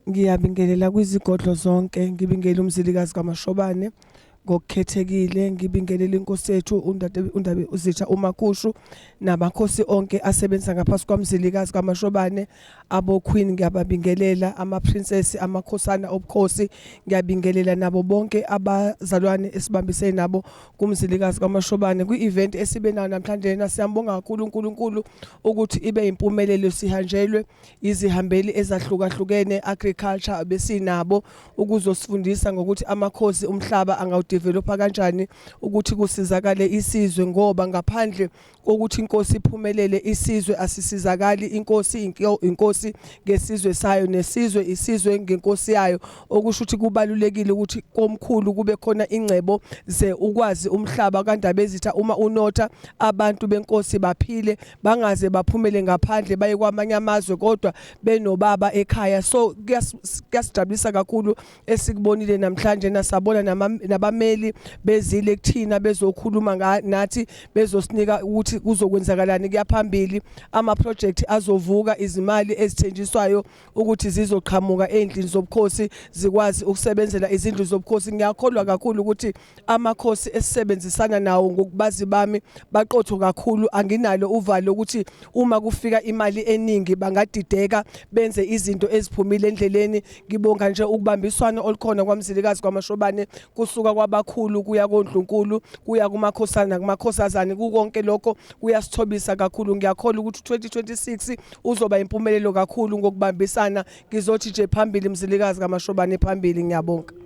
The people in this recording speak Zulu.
Ngiyabingelela kwizigodlo zonke, ngibingele uMzilikazi kaMashobane ngokukhethekile, ngibingelela inkosi yethu uNdade uNdabe uZitha uMakhushu namakhosi onke asebenza ngaphansi kwaMzilikazi kaMashobane, abo queen ngiyababingelela, ama princess, amakhosana obukhosi ngiyabingelela nabo bonke abazalwane esibambisene nabo kuMzilikazi kaMashobane kwi-event esibe nayo namhlanje. Siyambonga kakhulu uNkulunkulu ukuthi ibe impumelelo, sihanjelwe izihambeli ezahlukahlukene, agriculture besinabo ukuzosifundisa ngokuthi amakhosi umhlaba angawudevelopa kanjani ukuthi kusizakale isizwe, ngoba ngaphandle kokuthi inkosi iphumelele isizwe asisizakali. Inkosi inkosi ngesizwe sayo, nesizwe isizwe ngenkosi yayo, okusho ukuthi kubalulekile ukuthi komkhulu kube khona ingcebo ze ukwazi umhlaba kaNdabezitha uma unotha, abantu benkosi baphile, bangaze baphumele ngaphandle baye kwamanye amazwe kodwa benobaba ekhaya. So kuyasijabulisa kakhulu esikubonile namhlanje, nasabona nabameli bezile kuthina bezokhuluma nathi, bezosinika ukuthi kuzokwenzakalani kuyaphambili, ama project azovuka, izimali ezithenjiswayo ukuthi zizoqhamuka endlini zobukhosi zikwazi ukusebenzela izindlu zobukhosi. Ngiyakholwa kakhulu ukuthi amakhosi esisebenzisana nawo, ngokubazi bami, baqotho kakhulu. Anginalo uvalo ukuthi uma kufika imali eningi bangadideka benze izinto eziphumile endleleni. Ngibonga nje ukubambiswana olukhona kwaMzilikazi kwaMashobane, kusuka kwabakhulu kuya kondlunkulu, kuya kumakhosana nakumakhosazane. Kukonke lokho kuyasithobisa kakhulu. Ngiyakholwa ukuthi 2026 uzoba impumelelo kakhulu ngokubambisana. Ngizothi nje phambili Mzilikazi kaMashobane, phambili. Ngiyabonga.